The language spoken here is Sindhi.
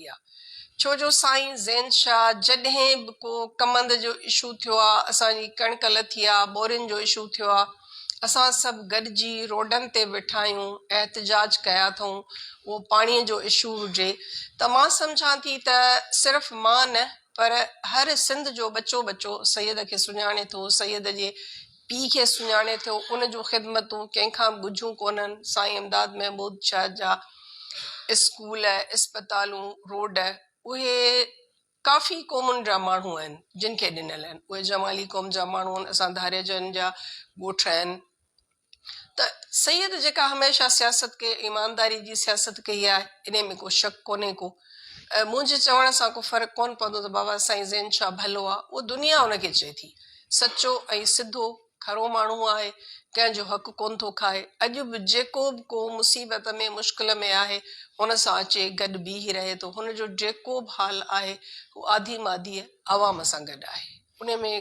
آ. ڇو جو سائين زين شاهه جڏهن به ڪو ڪمند جو اشو ٿيو آ، اسان جي ڪڻڪ لٿي آ، ٻورين جو اشو ٿيو آ، اسان سڀ گڏجي روڊن تي ويٺا آهيون، احتجاج ڪيا اٿئون، اهو پاڻي جو اشو هجي ته مان سمجهان ٿي ته صرف مان نه پر هر سنڌ جو ٻچو ٻچو سيد کي سڃاڻي ٿو، سيد جي پيء کي سڃاڻي ٿو، ان جون خدمتون ڪنهن کان به ڳجهيون ڪونهن، سائين امداد محمود شاهه جا اسڪول، اسپتالون، روڊ اهي ڪافي قومن جا ماڻهو آهن جن کي ڏنل آهن، اهي جمالي قوم جا ماڻهو آهن، اسان ڌاريجن جا ڳوٺ آهن ته سيد جيڪا هميشه سياست ڪئي ايمانداري جي سياست ڪئي آهي انهي ۾ ڪو شڪ ڪونهي ڪو منهنجي چوڻ سان ڪو فرق ڪونه پوندو ته بابا سائين زين شاهه ڀلو آهي اهو دنيا ان کي چئي ٿي سچو ۽ سڌو کرو ماڻهو آهي، ڪنهن جو حق ڪونه ٿو کائي. اڄ به جيڪو به ڪو مصيبت ۾ مشڪل ۾ آهي، هن سان اچي گڏ بيهي رهي ٿو. هن جو جيڪو به حال آهي، هو آڌي ماڌيء عوام سان گڏ آهي. انهيء ۾.